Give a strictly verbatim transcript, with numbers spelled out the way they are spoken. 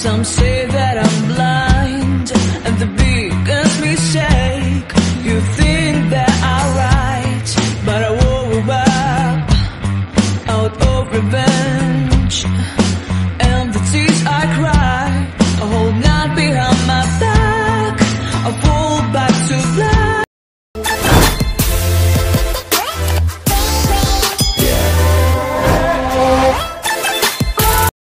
Some say that I'm blind and the biggest mistake. You think that I write, but I woke up out of revenge.